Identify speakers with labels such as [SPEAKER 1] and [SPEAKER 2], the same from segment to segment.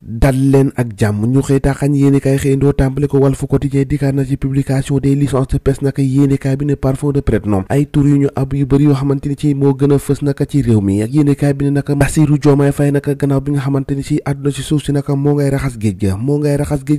[SPEAKER 1] dal leen ak jàmm ñu xëy taxañ yéenekaay xëyndoo tàmbale ko Walf Quotidien dikkaat na ci publication des licences de presse naka yéenekaay bi ne parfum de prête-nom ay tur yu ñu ab yu bëri yoo xamante ni ci moo gën a fës naka ci réew mi ak yéenekaay bi ne naka Bassirou Diomaye Faye naka gannaaw bi nga xamante ni ci àdduna ci suuf si naka moo ngay raxas géej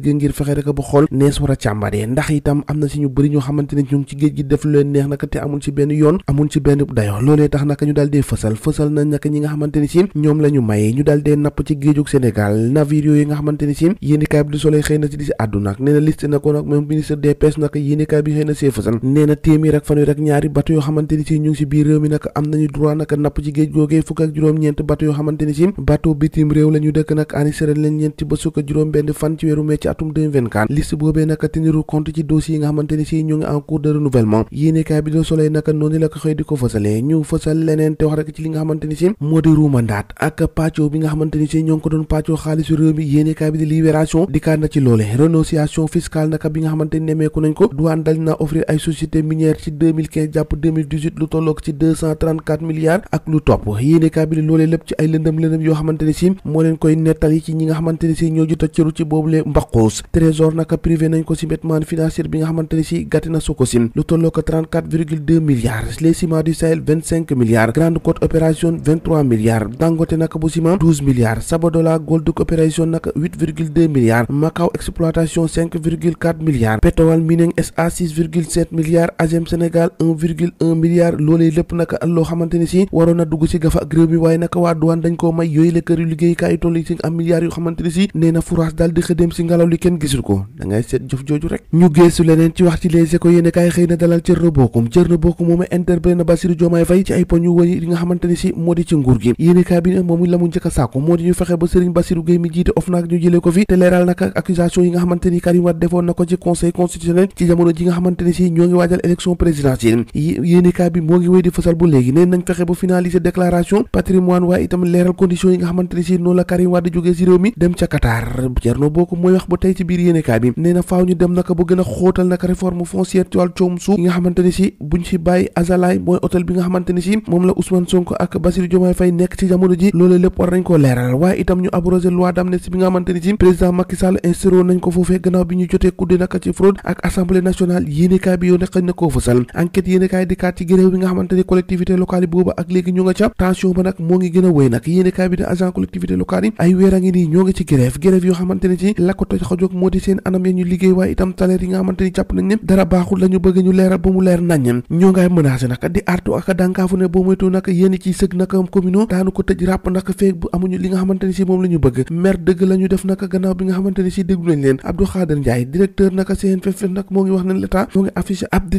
[SPEAKER 1] ga ngir fexe rek ba xool nees war a càmbaree ndax itam am na ci ñu bëri ñoo xamante ni ñu ngi ci géej gi def lu leen neex naka te amul ci benn yoon amul ci benn dayo loolee tax naka ñu daal dee fësal nañ naka ñi nga xamante ni ci ñoom la ñu maye ñu daal dee napp ci géejug Sénégal yooyu nga xamante ni si yéenekaay bi du Soleil xëy na ci di si àdduna ak nee na liste na ko nag moom ministre des pêches nag yéenekaay bi xëy na see fësal nee na téeméer ak fanweer ak ñaari bateau yoo xamante ni si ñu ngi si biir réew mi nag am nañu droit nag napp ci géej googee fukk ak juróom-ñeent bateau yoo xamante ni si bateau bitim réew la ñu dëkk nag aniséré leen ñeent ci ba sukk juróom benn fan ci weeru mai ci atum 2024 liste boobee nag teniru compte ci dossier yi nga xamante ni si ñu ngi en cours de renouvellement yéenekaay bi du Soleil nag noonu la ko xëy di ko fësalee ñu fësal leneen te wax rek ci li nga xamante ni si moo di ruumandaat ak pàccoo bi nga xamante ni si ñoo ngi ko doon pàccoo xaalisu réew mi yéenekaay bi di Libération dikkaat na ci loole renonciation fiscale naka bi nga xamante ni nemeeku nañ ko douane dal na offrir ay société minière ci 2015 jàpp 2018 lu tolloog ci 234 milliards ak lu topp yéenekaay bi di loolee lépp ci ay lëndëm yoo xamante ni si moo leen koy nettali ci ñi nga xamante ni si ñoo jot a cëru ci boobule mbaqoos trésor naka privé nañ ko ci bêtement financier bi nga xamante ni si gàtti na Sococim lu tolloog 34,2 milliards les ciments du Sahel 25 milliards Grande Côte Opération 23 milliards Dangote naka bu ciment 12 milliards Sabadola Gold Opération naka 8,2 milliards Macao Exploitation 5,4 milliards Petowal Mining SA 6,7 milliards Agem Sénégal 1,1 milliard loolee lépp naka loo xamante ni si waroon na dugg si gafa ak réew mi waaye naka waa douane dañ koo may yooyu la kër yu liggéeykaay toll si am milliards yu xamante ni si nee na fourage daal di xëdem si ngelaw li kenn gisul ko da ngay seet jëf jooju rek ñu geesu leneen ci wax ci Les Échos yéene kaay xëy na dalal Thierno Bocoum moom interpellé na Bassirou Diomaye Faye ci ay poñ yu wëri li nga xamante ni si moo di ci nguur gi yéene kaay bi ne moom la mu njëkk a sàkku moo di ñu fexe ba Serigne Bassirou Gueye mi jiite OFNAC ñu jëlee ko fi te leeral naka accusation yi nga xamante ni Karim Wade defoon na ko ci conseil constitutionnel ci jamono ji nga xamante ni si ñoo ngi waajal élection présidentielle yéenekaay bi moo ngi wéy di fësal bu léegi nee nañ fexe ba finaliser déclaration patrimoine waaye itam leeral conditions yi nga xamante ni si noonu la Karim Wade jógee si réew mi dem ca Qatar Thierno Bocoum mooy wax ba tey ci biir yéenekaay bi nee na faaw ñu dem naka ba gën a xóotal naka réforme foncière ci wàllu coowum suuf yi nga xamante ni si buñ si bàyyi Azalaï mooy hôtel bi nga xamante ni si moom la Ousmane Sonko ak Bassirou Diomaye Faye nekk ci jamono ji loolu lépp war nañ koo leeral waaye itam ñu abrogé loi d'amnistie bi nga xamante ni si président Macky Sall instauré nañ ko foofee gannaaw bi ñu jotee kudde naka ci fraude ak assemblée nationale yéenekaay bi yow ne xëy na koo fësal enquête yéenekaay di kaat ci gréew bi nga xamante ni collectivité locale yi booba ak léegi ñu nga ca tension ba nag moo ngi gën a wéy nag yéenekaay bi ne agent collectivité locale yi ay weer a ngi nii ñoo ngi ci grève yoo xamante ni ci la ko tax a jóg moo di seen anam ya ñu liggéey waaye itam salaire yi nga xamante ni jàpp nañ ne dara baaxul la ñu bëgg ñu leeral ba mu leer naññam ñoo ngay menacé nag di artu ak dànkaafu ne boo moytu nag yéen ci sëg naka communaux daanu ko tëj ràpp nag feeg bu amuñu li nga xamante ni si moom la ñu bëgg mer dëgg la ñu def naka gannaaw bi nga xamante ni si déglu nañ leen Abdou Khader Ndiaye directeur naka CNFF nag moo ngi wax ne l'état moo ngi affiché ab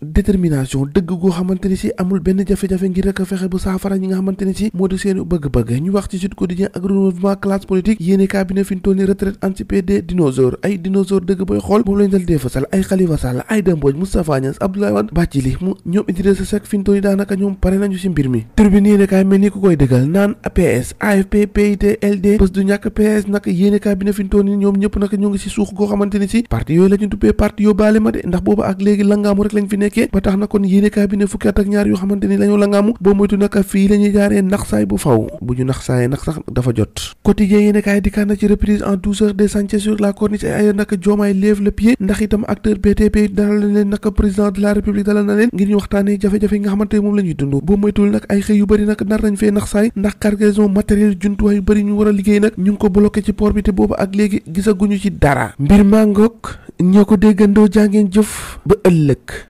[SPEAKER 1] détermination dëgg goo xamante ni si amul benn jafe-jafe ngir rek fexe bu saafara ñi nga xamante ni si moo di seen bëgg-bëgg ñu wax ci Sud Quotidien ak renouvellement classe politique yéene cabinet fi ñu toll ni retraite anticipée des dinosaures ay dinosaures dëgg booy xool moom lañ dal dee fasal ay Khalifa Sall ay Demboj Moustapha Niasse Abdoulaye Wade Bathily mu ñoom Idrissa Seck fi ñu toll ni daanaka ñoom pare nañu si mbir mi Tribune yéene kaay mel ni ku koy dëggal naan PS AFP PIT LD bés du ñàkk PS nag yéene cabinet fi ñu toll ni ñoom ñëpp nag ñoo ngi si suux goo xamante ni si parti yooyu la ñu duppee parti yoo baale ma de ndax booba ak léegi langaamu rek lañ fi nekkee ba tax na kon yéenekaay bi ne fukki at ak ñaar yoo xamante ni lañu langaamu boo moytu naka fii la ñuy jaaree nax saay bu faw bu ñu nax saayee nag sax dafa jot quotidien yéenekaay dikkaat na ci reprise en douceur des chantiers sur la corniche et ailleurs naka Diomaye lève le pied ndax itam acteur BTP dalal na leen naka président de la république dalal na leen ngir ñu waxtaanee jafe-jafe yi nga xamante ni moom la ñuy dund boo moytul nag ay xëy yu bëri nag nar nañ fee nax saay ndax cargaison matériel jumtuwaay yu bëri ñu war a liggéey nag ñu ngi ko bloqué ci port bi te boobu ak léegi gisaguñu ci dara mbir maa ngoog ñoo ko déggandoo jàngeen jëf ba ëllëg